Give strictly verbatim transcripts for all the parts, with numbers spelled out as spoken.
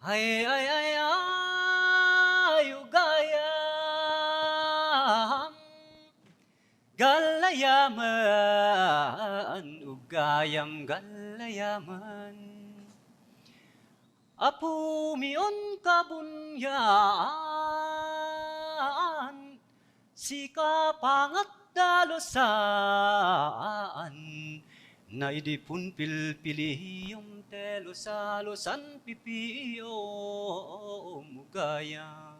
Ay, ay, ay, ay, ugayam, galayaman, ugayam, galayaman. Apumion kabunian, sika pangatdalusan, naidipon pilpiliyom te lusalusan pipiyom ugayam.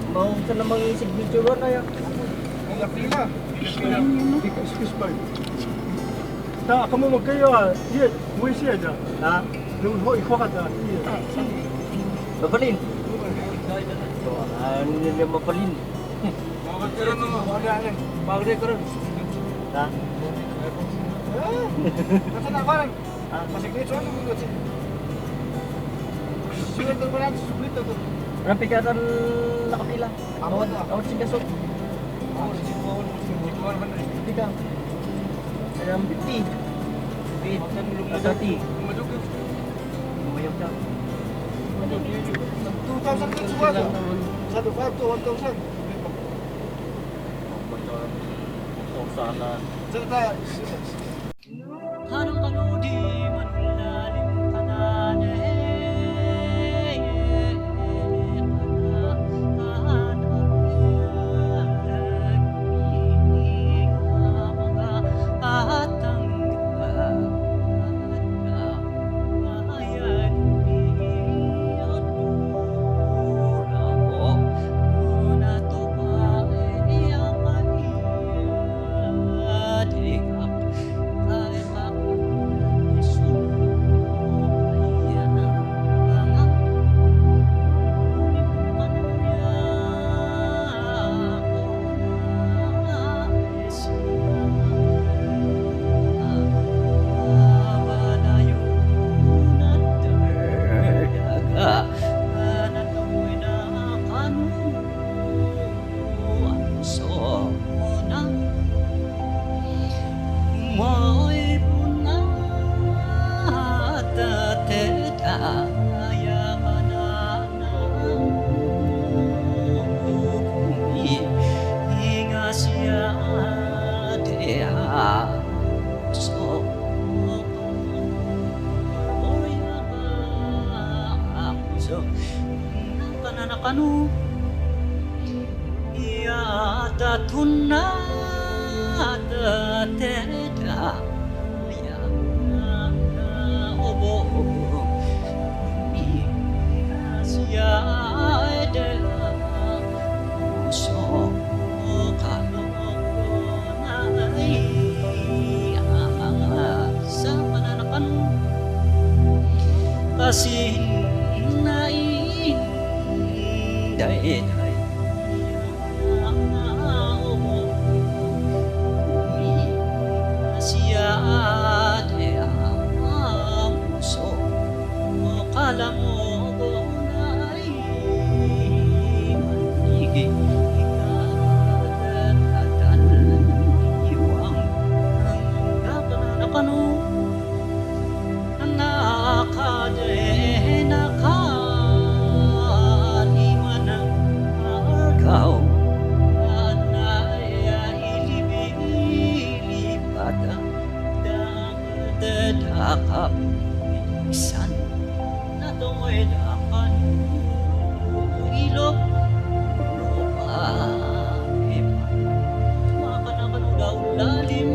Maunsa na mangisignature na ya? Ay, apila. Excuse me. Ta, kamu magkayo, ah. Iya, mo siya dyan. Ha? Nung ho, ikaw ka dyan. Iya. Mapalin. Ano nila mapalin? Pagre ka rin. Ha? Asa na, karan? Ah, pasignature, ano mo, Lotsi? Signature ko lang, signature ko. Rapi ka tan nakapila? Ako na. Ako si Gasol. Ako si Gasol. Ikaw. Ayam, fifty. Wait. Thirty. Umayag ka. Two thousand each one. Sa two thousand, one thousand. Sana. Sa ta-, Kano, kano di manulalim kanan, eh, eh, eh, eh, kanan, kanan, kanan, kanan, kanan, kanan, kanan, Kano, iya ta tunna ta teda, iya ta obo, iya siya da, so, kano, na, ay, ah, sa, mananakan, kasin, na, in, day, day. Nakadena kaniman a aldaw, anay a ilibilipatan, dagdedakap, san, natungod a kan, ilok, lupa, ipan, makanakan daw lalim.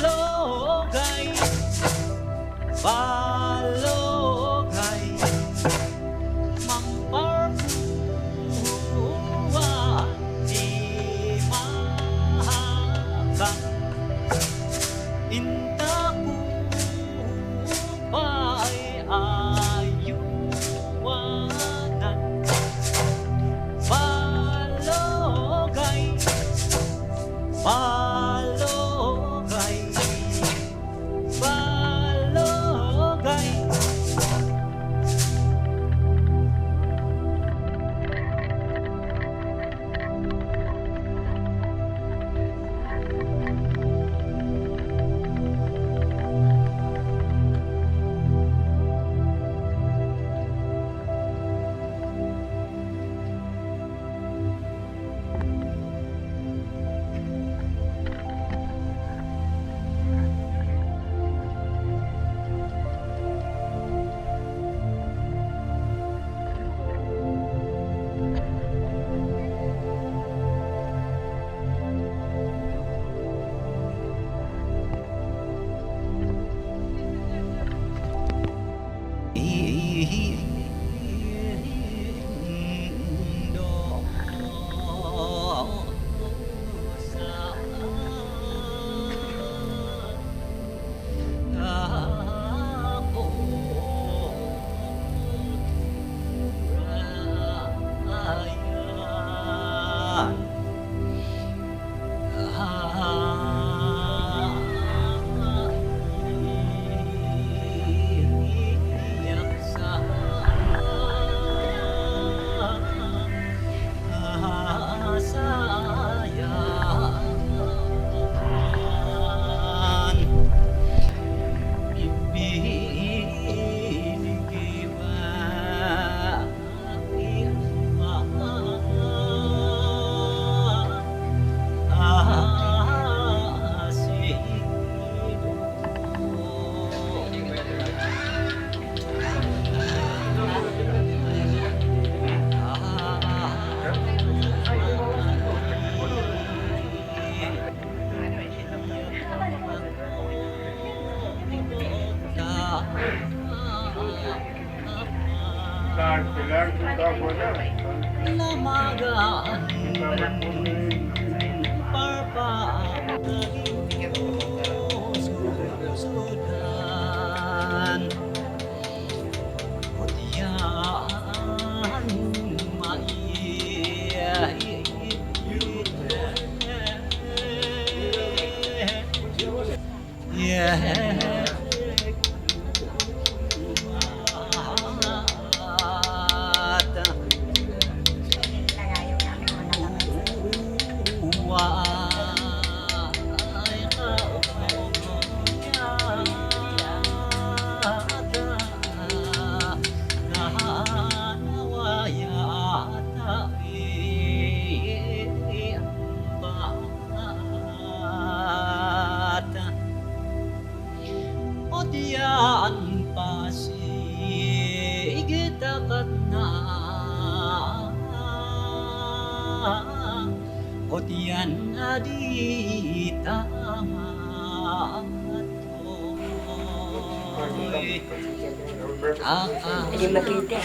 Balogay, balogay, mangparpua ti mahakam. Intaku pay ayuanan. Balogay, balogay, balogay. Lamaga, parpaginusudan, o diyan maiit. Ot yan pasig ta katna, ot yan a dita matoy. Aa, adi makita.